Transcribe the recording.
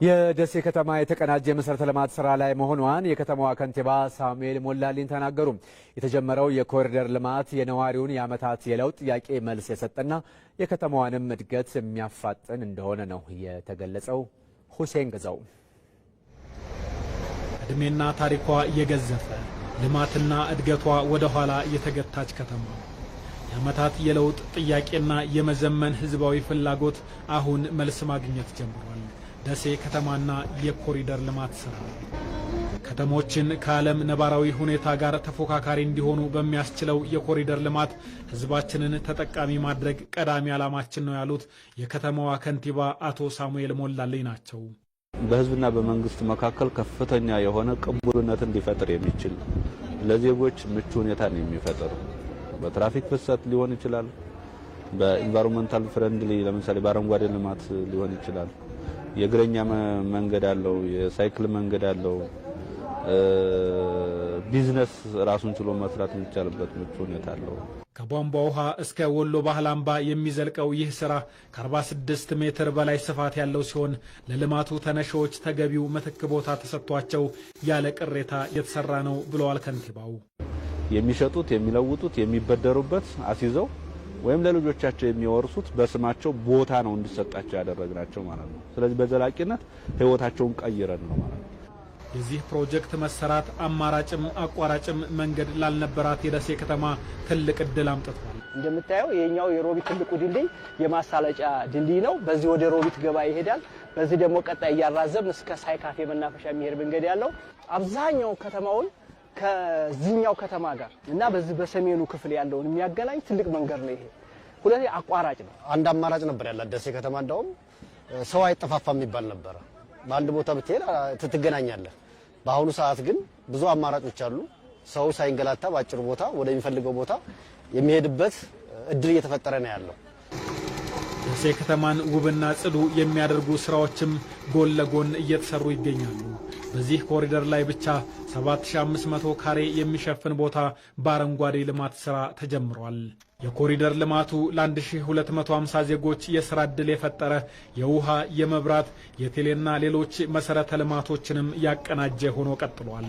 የደሴ ከተማ የተቀናጀ የመሰረተ ልማት ስራ ላይ መሆኗን የከተማዋ ከንቲባ ሳሙኤል ሞላልኝ ተናገሩ። የተጀመረው የኮሪደር ልማት የነዋሪውን የዓመታት የለውጥ ጥያቄ መልስ የሰጠና የከተማዋንም እድገት የሚያፋጥን እንደሆነ ነው የተገለጸው። ሁሴን ገዛው። ዕድሜና ታሪኳ እየገዘፈ፣ ልማትና እድገቷ ወደ ኋላ የተገታች ከተማ፣ የዓመታት የለውጥ ጥያቄና የመዘመን ህዝባዊ ፍላጎት አሁን መልስ ማግኘት ጀምሯል። ደሴ ከተማና የኮሪደር ልማት ስራ ከተሞችን ከዓለም ነባራዊ ሁኔታ ጋር ተፎካካሪ እንዲሆኑ በሚያስችለው የኮሪደር ልማት ህዝባችንን ተጠቃሚ ማድረግ ቀዳሚ ዓላማችን ነው ያሉት የከተማዋ ከንቲባ አቶ ሳሙኤል ሞላልኝ ናቸው። በህዝብና በመንግስት መካከል ከፍተኛ የሆነ ቅቡልነት እንዲፈጥር የሚችል፣ ለዜጎች ምቹ ሁኔታን የሚፈጥር፣ በትራፊክ ፍሰት ሊሆን ይችላል፣ በ environmental friendly ለምሳሌ በአረንጓዴ ልማት ሊሆን ይችላል። የእግረኛ መንገድ አለው፣ የሳይክል መንገድ አለው። ቢዝነስ ራሱን ችሎ መስራት የሚቻልበት ምቹ ሁኔታ አለው። ከቧንቧ ውሃ እስከ ወሎ ባህል አምባ የሚዘልቀው ይህ ስራ ከ46 ሜትር በላይ ስፋት ያለው ሲሆን ለልማቱ ተነሺዎች ተገቢው ምትክ ቦታ ተሰጥቷቸው ያለ ቅሬታ የተሰራ ነው ብለዋል ከንቲባው። የሚሸጡት፣ የሚለውጡት፣ የሚበደሩበት አስይዘው ወይም ለልጆቻቸው የሚወርሱት በስማቸው ቦታ ነው እንዲሰጣቸው ያደረግናቸው ማለት ነው። ስለዚህ በዘላቂነት ህይወታቸውን ቀይረን ነው ማለት ነው። የዚህ ፕሮጀክት መሰራት አማራጭም አቋራጭም መንገድ ላልነበራት የደሴ ከተማ ትልቅ እድል አምጥቷል። እንደምታየው የኛው የሮቢት ትልቁ ድልድይ የማሳለጫ ድልድይ ነው። በዚህ ወደ ሮቢት ገባ ይሄዳል። በዚህ ደግሞ ቀጣይ እያራዘም እስከ ሳይካፌ መናፈሻ የሚሄድ መንገድ ያለው፣ አብዛኛው ከተማውን ከዚህኛው ከተማ ጋር እና በዚህ በሰሜኑ ክፍል ያለውን የሚያገናኝ ትልቅ መንገድ ነው ይሄ። ሁለቴ አቋራጭ ነው። አንድ አማራጭ ነበር ያላት ደሴ ከተማ። እንዳውም ሰው አይጠፋፋም የሚባል ነበረ። በአንድ ቦታ ብትሄድ ትገናኛለህ። በአሁኑ ሰዓት ግን ብዙ አማራጮች አሉ። ሰው ሳይንገላታ በአጭር ቦታ ወደሚፈልገው ቦታ የሚሄድበት እድል እየተፈጠረ ነው ያለው። ደሴ ከተማን ውብና ጽዱ የሚያደርጉ ስራዎችም ጎን ለጎን እየተሰሩ ይገኛሉ። በዚህ ኮሪደር ላይ ብቻ 7500 ካሬ የሚሸፍን ቦታ በአረንጓዴ ልማት ስራ ተጀምሯል። የኮሪደር ልማቱ ለ1250 ዜጎች የስራ ዕድል የፈጠረ፣ የውሃ፣ የመብራት፣ የቴሌና ሌሎች መሰረተ ልማቶችንም ያቀናጀ ሆኖ ቀጥሏል።